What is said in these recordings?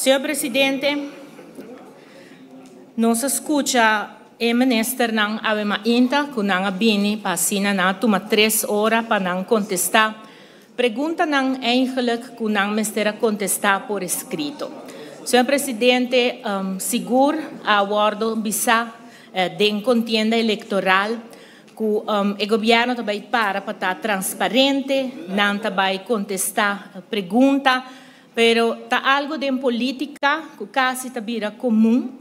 Señor Presidente, nos a scucha e ministernan awe mainta cu nan a bini pa asina nan a tuma tres ora pa nan contesta preguntanan eigenlijk cu nan mester a contesta por escrito. Señor Presidente, sigur a wordo bisa den contienda electoral cu e gobierno ta bay para pa ta transparente, nan ta bay contesta pregunta, pero ta algo den politica cu casi ta bira comun,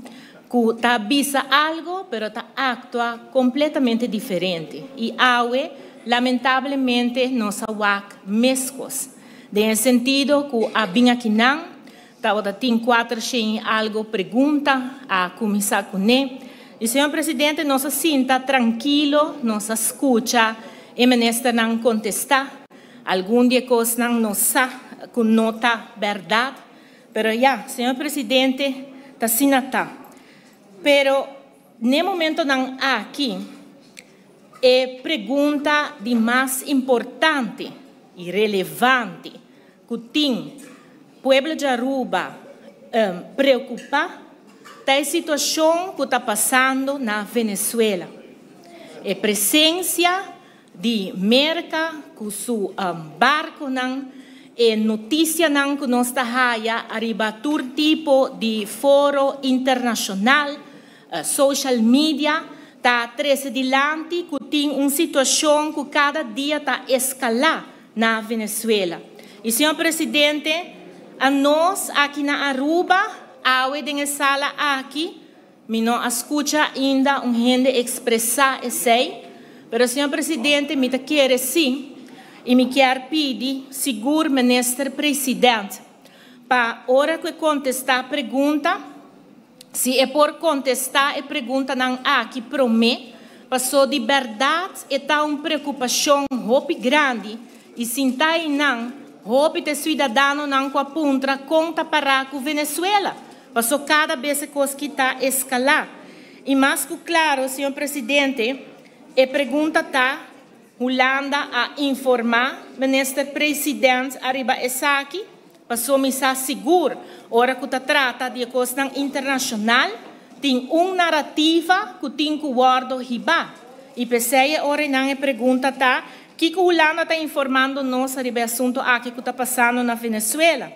cu ta bisa algo pero ta actua completamente diferente. Y awe lamentablemente nos a wak mescos, den e sentido cu a bin akinan, tabata tin 400 y algo pregunta a cuminsa cune. Y señor Presidente, nos a sinta trankilo, nos a scucha e ministernan contesta. Algun di e cosnan nos sa cu no ta berdad, pero ya, señor Presidente, ta asina ta. Pero n'e momentonan aki, e pregunta di mas importante y relevante cu tin pueblo di Aruba preocupa ta e situacion cu ta pasando na Venezuela. E presencia di Merca cu su barconan, e noticianan cu nos ta haya ariba tur tipo di foro internacional, social media, ta trece dilanti cu tin un situacion cu cada dia ta escala na Venezuela. Y señor Presidente, a nos aki na Aruba, awe den e sala aki, mi no a scucha ainda un hende expresa esey, pero señor Presidente, mi ta kere si, y mi kier pidi sigur Minister President, pa ora cu e contesta pregunta, si e por contesta e preguntanan aki prome, paso di berdad e ta un preocupacion hopi grandi y sinta eynan hopi t'e ciudadanonan cu a puntra con ta para cu Venezuela, paso cada bes e cos ki ta escala. Y mas cu claro, señor Presidente, e pregunta ta, Hulanda a informa Minister President ariba esaki? Paso mi sa sigur, ora cu ta trata di e cosnan internacional, tin un narrativa cu tin cu wordo hiba. Y p'esey e ora eynan e pregunta ta, kico Hulanda ta informando nos ariba e asunto aki cu ta pasando na Venezuela?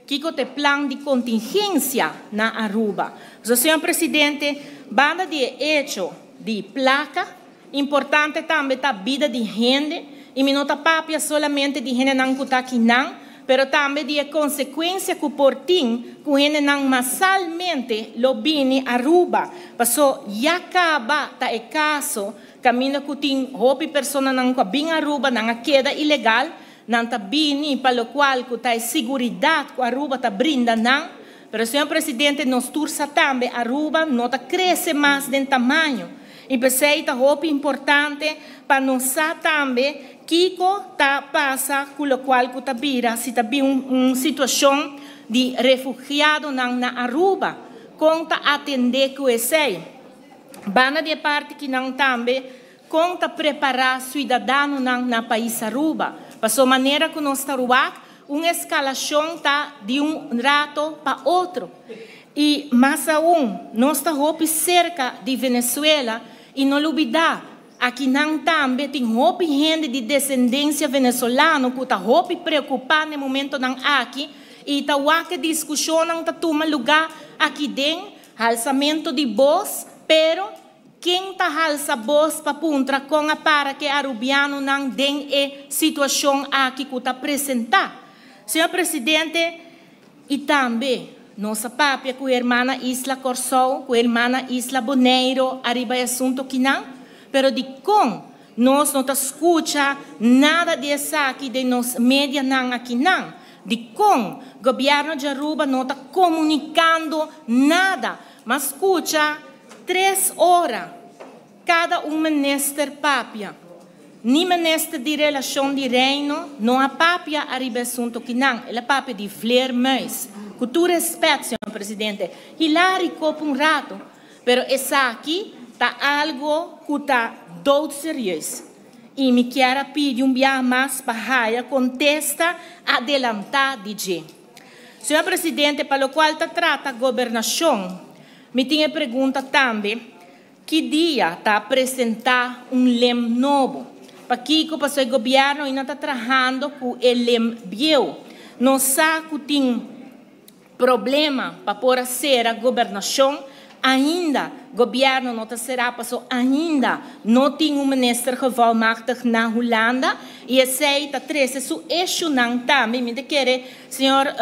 Kico ta e plan di contingencia na Aruba? Paso, señor Presidente, banda di e hecho di placa, Importante tambe ta bida di hende, y mi no ta papia solamente di hendenan cu ta akinan, pero tambe di e consecuencia cu por tin cu hendenan masalmente lo bini Aruba, paso ya caba ta e caso caminda cu tin hopi personanan cu a bin Aruba, nan a keda ilegal, nan ta bini pa locual cu ta e siguridad cu Aruba ta brinda nan, pero señor Presidente nos tur sa tambe Aruba no ta crece mas den tamaño. I p'esei ta hopi importante pa nos sa tambe kiko ta pasa ku lokual ku ta bira si ta bin un situashon di refugiadonan na Aruba, kon ta atendé ku esei. Banda di e parti kinan tambe kon ta prepará suidadanonan na pais Aruba. Pasobra manera ku nos ta ruak, un eskalashon ta di un rato pa otro. I mas aun, nos ta hopi serka di Venezuela i no lubidá, akinan tambe tin hopi hende di desendensia venezolano ku ta hopi preokupá na e momentonan aki i ta wak e diskushonnan ta tuma lugá aki den halsamentu di bos, pero ken ta halsa bos pa puntra kon a para ku e arubianonan den e situashon aki ku ta presentá? Señor Presidente, I tambe nos a papia ku hermana isla Kòrsou, ku hermana isla Boneiru ariba e asuntu kinan, pero dikon nos no ta skucha nada di esaki den nos medianan akinan? Dikon gobièrnu di Aruba no ta komunikando nada? M'a skucha tres ora Kada un minister papia. Ni minister di Relashon di Reino no a papia ariba e asunto kinan. El a papia di vleermuis. Ku tur respet, señor presidente, Hillary koop un rato, pero esaki ta algo ku ta doodserieus. I mi kier a pidi un biaha mas pa haya kontesta adelantá di dje. Señor Presidente, pa locual ta trata gobernacion, mi tin e pregunta tambe, ki dia ta presenta un LEM nobo? Pakico? Paso e gobierno ainda ta trahando cu e LEM bieu. Nos sa cu tin problema pa por a cera gobernacion, ainda gobierno no ta cera paso ainda no tin un minister gevolmachtigd na Hulanda y esey ta trece su issuenan tambe. Mi ta kere señor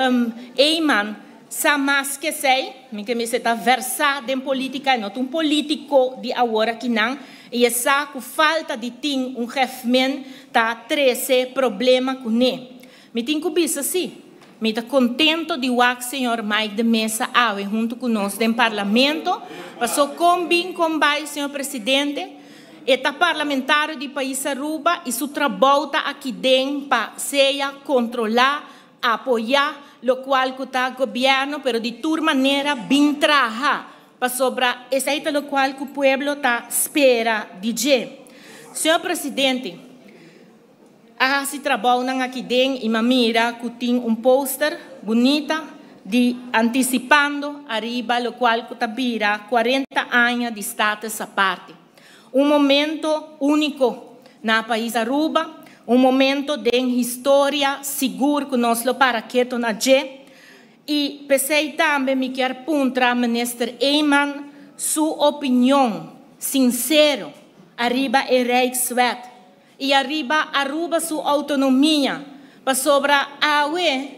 Eman sa mas cu esey, mi ke mester ta versa den politica y no ta un politico di awor akinan y e sa cu falta di tin un geefmen ta trece problema cune. Mi tin cu bisa si, mi ta contento di wak señor Mike de Meza awe hunto cu nos den Parlamento, paso con bin con bay, señor Presidente, e ta parlamentario di pais Aruba y su trabou ta aki den pa sea controla, apoya locual cu ta gobierno, pero di tur manera bin traha, pasobra esey ta locual cu pueblo ta spera di dje. Señor Presidente, a haci trabounan aki den y m'a mira cu tin un poster bunita di anticipando ariba locual cu ta bira 40 aña di Status Aparte. Un momento unico na pais Aruba, un momento den historia sigur cu nos lo para keto na dje. Y p'esey tambe mi kier puntra Minister Eman su opinion sincero ariba e Rijkswet y ariba Aruba su autonomia, pasobra awe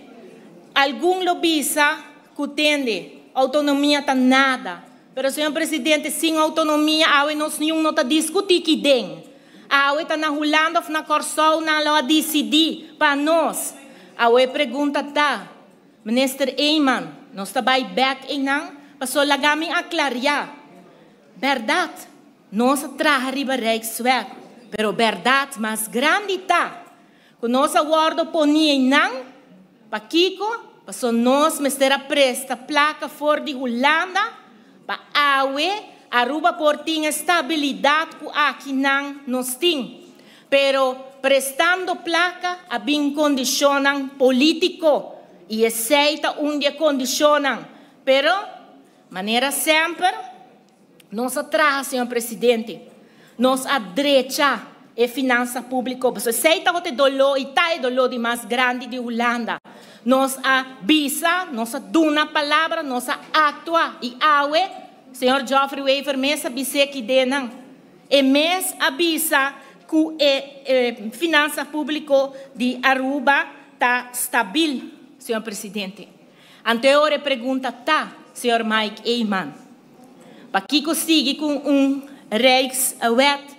algun lo bisa cu tende autonomia ta nada, pero señor Presidente, sin autonomia awe nos niun no ta discuti ki den. Awe ta na Hulanda of na Corsou nan lo a dicidi pa nos. Awe pregunta ta, Minister Eman, nos ta bay bek eynan? Paso laga mi aclaria. Berdad, nos a traha riba Rijkswet, pero berdad mas grandi ta cu nos a wordo poni eynan, pakico? Paso nos mester a presta placa for di Hulanda pa awe Aruba por tin e stabilidad cu akinan nos tin. Pero prestando placa a bin condicionnan politico y esey ta un di e condicionnan. Pero, manera semper, nos a traha, señor Presidente, nos a drecha e finansa publico. Pasobra esey tabata e dolor y ta e dolor di mas grandi di Hulanda. Nos a bisa, nos a duna palabra, nos a actua y awe, señor Geoffrey Wever mes a bis'é ki denan. E mes a bisa cu e finansa publico di Aruba ta stabil, señor Presidente. Anto e ora e pregunta ta, señor Mike Eman, pakico sigui cu un Rijkswet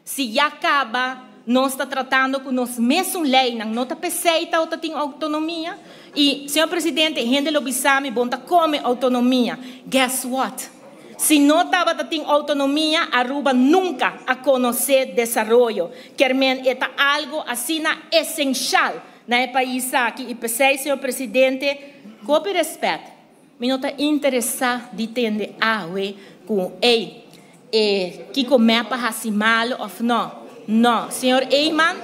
si ya caba nos ta tratando cu nos mesun leynan? No ta p'esey ta tin autonomia? Y, señor Presidente, hende lo bisa mi, bon ta come autonomia. Guess what? Si no tabata tin autonomia, Aruba nunca a conoce desaroyo. Kermen e ta algo asina esencial na e pais aki. Y p'esey, señor Presidente, cu hopi respet, mi no ta interesa di tende awe cu ey, e kico MEP a haci malo of no. No, señor Eman,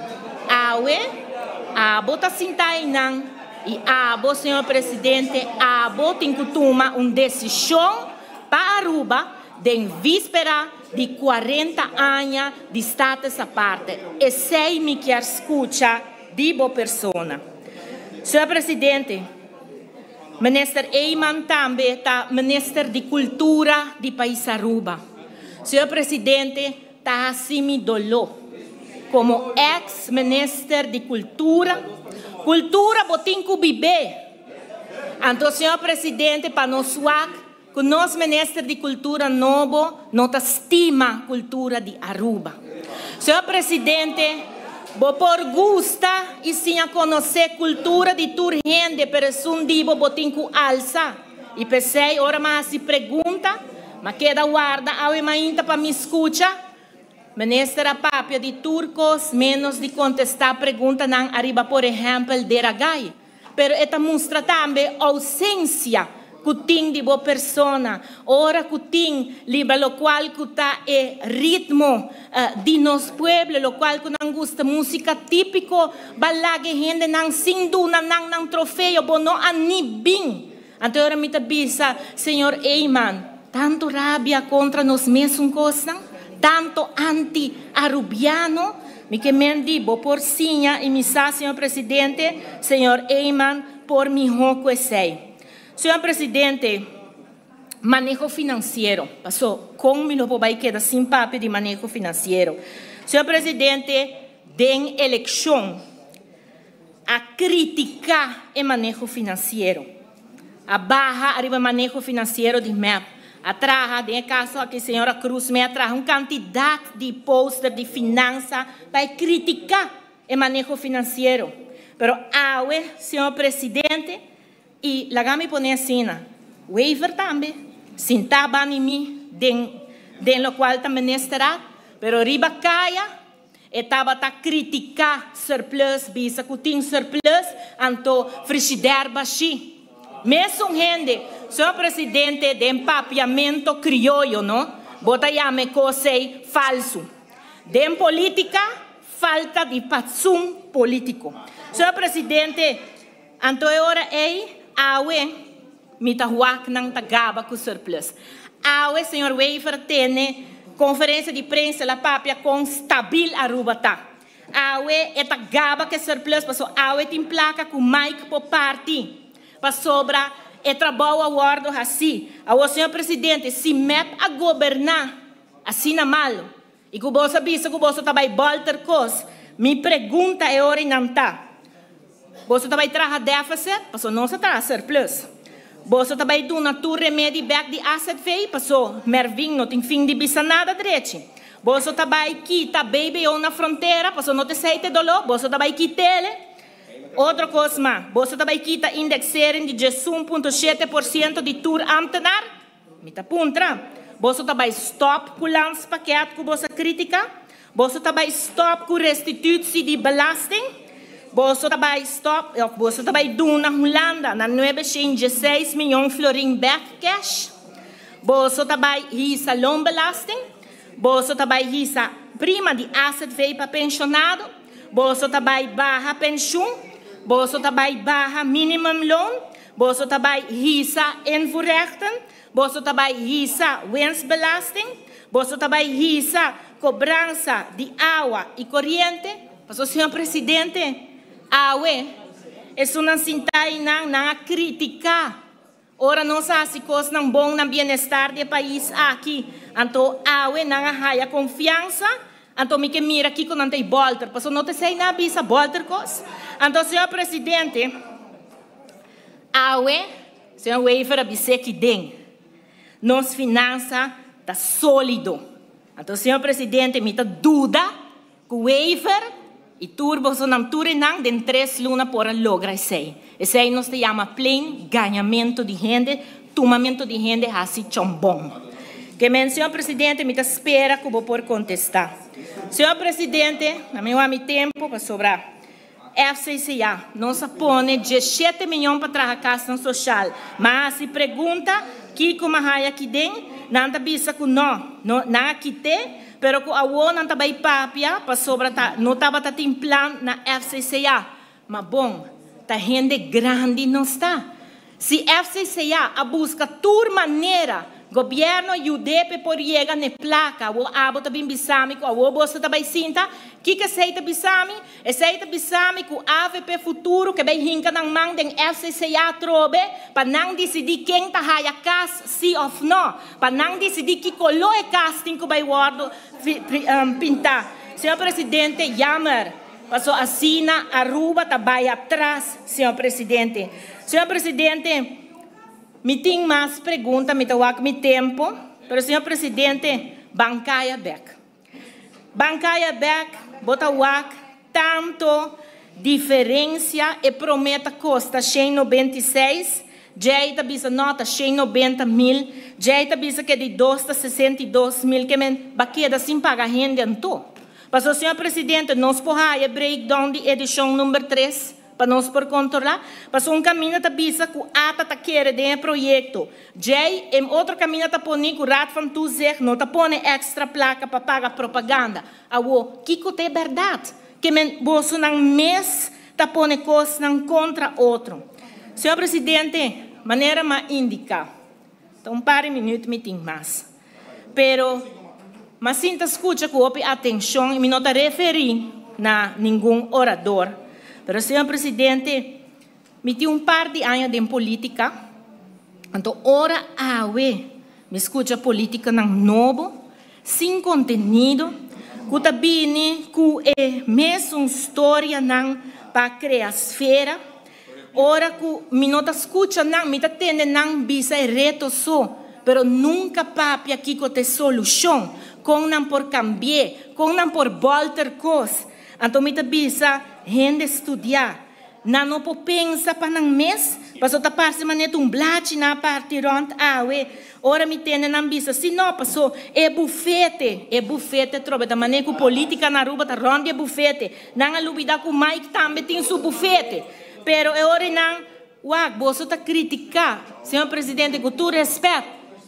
awe, abo ta sinta eynan y abo, señor Presidente, abo tin cu tuma un decision pa Aruba den vispera di 40 aña di Status Aparte. Esey mi kier scucha di bo persona. Señor Presidente, Minister Eman tambe ta Minister di Cultura di pais Aruba. Señor Presidente, ta haci mi dolo como ex-minister di Cultura. Cultura bo tin cu biba. Anto, señor Presidente, pa nos wak, cu nos Minister di Cultura nobo no ta stima cultura di Aruba. Señor Presidente, bo por gusta y siña conoce cultura di tur hende, pero esun di bo bo tin cu alsa. Y p'esey, ora m'a haci pregunta, m'a keda warda awe mainta pa mi scucha. Minister a papia di tur cos menos di contesta preguntanan ariba, por ehempel, Dera Gai. Pero e ta mustra tambe ausencia ku tin di bo persona, ora ku tin riba lokual ku ta e ritmo di nos pueblo, lokual ku nan gusta músika típiko, ba laga e hendenan sin duna nan nan trofeo, bo no a ni bin. Anto ora mi ta bisa, Señor Eman, tantu rabia kontra nos mesun kosnan, tantu anti-arubiano, mi ke men di bo por siña i mi sa, Señor Presidente, Señor Eman por mihó ku esei. Señor Presidente, maneho finansiero, paso kon mi lo por bai keda sin papia di maneho finansiero? Señor Presidente, den elekshon a kritiká e maneho finansiero, a baha ariba maneho finansiero di mep, a traha, den e kaso aki señora Cruz me a traha un kantidat di poster di finansa pa e kritiká e maneho finansiero. Pero awe, Señor Presidente, I laga mi pone asina, Wever tambe, sintá bani mi den den lokual ta ministerá, pero riba kaya e tabata kritiká surplus, bisa ku tin surplus, anto frishider bashí. Mesun hende, señor presidente, den papiamento krioyo, no, bo ta yama e kos ei falsu. Den polítika, falta di patsun polítiko. Señor presidente, Anto e ora ei, awe, mi ta wak nan ta gaba ku surplus. Awe señor Wever tene conferencia di prensa el a papia con stabil Aruba ta. Awe e ta gaba ku e surplus paso awe tin placa ku Mike por parti pasobra e trabou a wordo haci. Awor señor presidente si mep a goberna asina malo i ku boso a bisa ku boso ta bai bolter kos, mi pregunta e ora ei nan ta, Boso ta bai traha deficit? Paso nos a traha surplus. Boso ta bai duna tur remedi bek di azv? Paso Mervin no tin fin di bisa nada drechi. Boso ta bai kita BBO na frontera? Paso no ta esei ta e doló. Boso ta bai kit'ele? Otro kos mas, boso ta bai kita indexering di 11.7% di tur ambtenaar? Mi ta puntra, boso ta bai stop ku landspakket ku boso a kritika? Boso ta bai stop ku restitutie di belasting? Boso ta bai stop of boso ta bai duna Hulanda na 916 miyon florin bek cash? Boso ta bai hisa loonbelasting? Boso ta bai hisa prima di azv pa penshonado? Boso ta bai baha penshun? Boso ta bai baha minimumloon? Boso ta bai hisa invoerrechten, boso ta bai hisa winstbelasting, boso ta bai hisa cobransa di awa y coriente. Pasobra señor presidente, awe esunnan sinta eynan, nan a critica ora nos a haci cosnan bon na bienestar di e pais aki. Anto awe nan a haya confiansa, anto mi ke mira kico nan ta y bolter, pasobra no ta esey nan a bisa bolter cos. Anto señor presidente. Awe, señor Wever a bis'é ki den nos finansa ta sólido. Anto, señor presidente, mi ta duda ku Wever i tur bosonan tur enan den tres luna por a logra esei. Esei nos ta yama plain gañamentu di hende, tumamentu di hende hasi chòmbòn. Ke men, señor presidente, mi ta spera ku bo por kontestá. Señor presidente, na mi wak mi tempu pasobra. FCCA, Nos a pone 17 miyon pa traha kasnan soshal. Ma a hasi pregunta kiko ma haya aki den, nan ta bisa ku no, no, nan a kit'é, pero ku awor nan ta bai papia pasobra ta no tabata tin plan na FCCA. Ma bon, ta hende grandi nos ta. Si FCCA a buska tur manera, gobierno a yud'é p'e por yega n'e plaka. Awor abo ta bin bisa mi ku awor boso ta bai sinta? Kiko esei ta bisa mi? Esei ta bisa mi ku avp Futuro ke bai hinka nan man den FCCA atrobe pa nan disidí ken ta haya kas si òf nò, pa nan disidí ki koló e kas tin ku bai wòrdu pintá. Señor Presidente, jammer. Paso asina Aruba ta bay atras, señor Presidente. Señor Presidente, mi tin mas pregunta, mi ta wak mi tempo, pero señor Presidente, ban caya bek. Ban caya bek, bo ta wak tanto diferencia, e prome ta costa 196, djey ta bisa no ta 190 mil, djey ta bisa ke di dos ta 62 mil, ke men ba keda sin paga hende anto. Pasobra, señor Presidente, nos por haya breakdown di edicion number tres? Pa nos por controla? Paso un caminda ta bisa cu ATA ta kere den e proyecto. Djey, e otro caminda ta poni cu Raad van Toezicht no ta pone extra placa pa paga propaganda. Awo, kico ta e berdad? Ke men bosonan mes ta pone cosnan contra otro. Señor Presidente, manera m'a indica, ta un par di minuut mi tin mas. Pero m'a sinta scucha cu hopi atencion y mi no ta referi na ningun orador. Pero señor Presidente, mi tin un par di aña den politica, anto ora awe mi scucha politicanan nobo, sin contenido, cu ta bini cu e mesun storianan pa crea sfera, Ora cu mi no ta scucha nan, mi ta tende nan bisa e reto so, pero nunca papia kico ta e solucion, con nan por cambi'e, con nan por bolter cos. Anto mi ta bisa hende studia, nan no por pensa pa nan mes, paso ta parce manera ta un blachi nan a parti rond awe. Ora mi tende nan bisa si no, paso e bufete, e bufete trobe ta manera cu politica na Aruba ta rond di e bufete. Nan a lubida cu Mike tambe tin su bufete. Pero e ora nan, wak, boso ta critica, Señor Presidente, cu tur respet,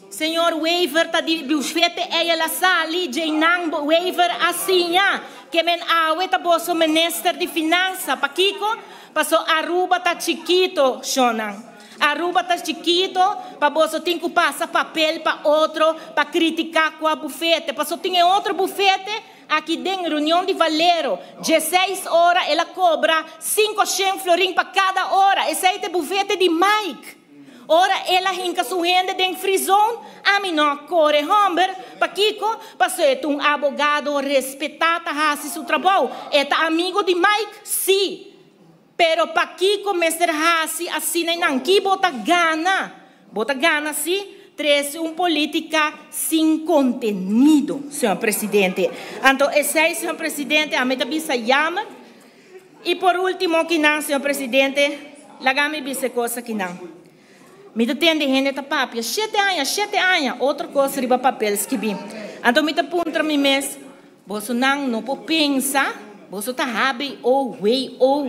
Señor Wever ta di bufete ey el a sali, djey nan Wever a siña ke men awe ta boso Minister di Finansa. Pakico? Paso Aruba ta chikito, shonnan. Aruba ta chikito pa boso tin cu pasa papel pa otro pa critica cua bufete. Paso tin e otro bufete. Aki den reunion di Valero, dieseis ora el a cobra cinco shen florin pa cada ora. Esey ta e bufete di Mike. Ora el a hinca su hende den free zone, ami no a core homber. Pakico? Paso e ta un abogado respeta ta haci su trabou. E ta amigo di Mike? Si. Pero pakico mester haci asina y nan? Ki bo ta gana? Bo ta gana si trece un politica sin contenido, señor Presidente. Anto esey, señor Presidente, ami ta bisa jammer. Y por ultimo kinan, señor Presidente, laga mi bisa e cos akinan. Mi ta tende hende ta papia, shete aña, shete aña, otro cos riba papel skibi. Anto mi ta puntra mi mes, Bosonan no por pensa, boso ta hbo, wo,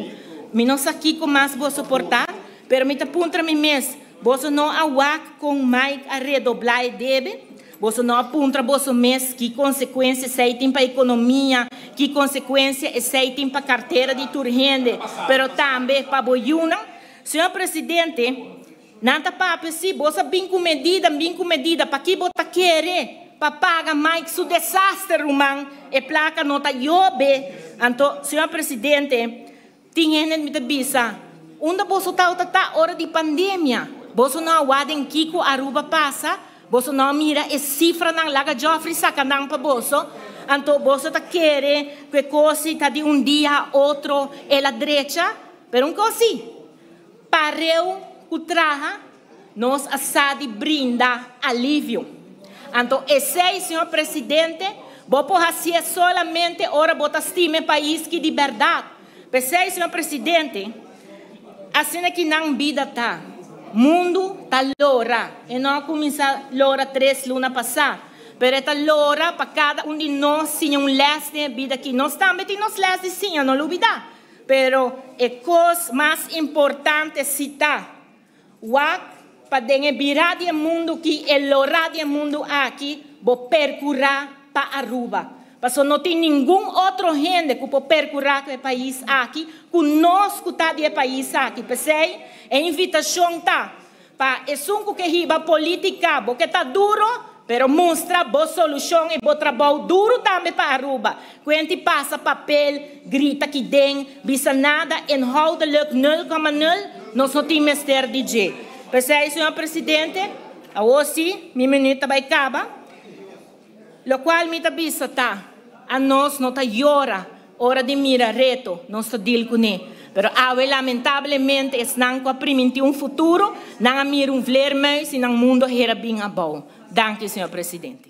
mi no sa kiko mas boso por ta, pero mi ta puntra mi mes, boso no a wak kon Mike a redoblá e debe? Boso no a puntra boso mes ki konsekuensia esei tin pa ekonomia, ki konsekuensia esei tin pa kartera di tur hende, pero tambe pa bo yunan? Señor Presidente, Nan ta papia si, boso a bin ku medida, bin ku medida, paki bo ta kere pa paga Mike su desaster ruman, e plaka no ta yobe. Anto, señor presidente, tin hende mi ta bisa, unda boso tawata ta ora di pandemia? Boso no a wak den kiko Aruba pasa? Boso no a mira e sifranan? Laga Geoffrey saka nan pa boso. Anto boso ta kere ku e kosi ta di un dia a otro el a drecha? Pero un kos si. Pareu ku traha, nos a sa di brinda alivio. Anto esei, señor Presidente, bo por hasié solamente ora bo ta stima e pais ki di bèrdat. P'esei, señor Presidente, asina ki nan bida ta. Mundu ta lora. E no a kuminsá lora tres luna pasá, pero e ta lora pa kada un di nos siña un lès den e bida ki. Nos tambe tin nos lès di siña, no lubidá. Pero e kos mas importante si ta, wak pa den e bira di e mundu ki e lora di e mundu aki, bo perkurá pa Aruba. Paso no tin ningun otro hende ku por perkurá ku e pais aki ku nos ku ta di e pais aki. P'esei e invitashon ta Pa esun ku ke hiba politica bo ke ta duro, pero mustra bo solucion y bo trabou duro tambe pa Aruba. Kuenti pasa papel, grita ki den, bisa nada, inhoudelijk nul komma nul, nos no tin mester di dje. P'esei, señor Presidente, awor si mi minuut ta bai kaba. Locual mi ta bisa ta, anos no ta yora ora di mira reto, nos ta deal cune. Pero awe lamentablemente esnan cu a priminti un futuro, nan a mira un vleermuis y nan mundo a hera bin abou. Danki, señor Presidente.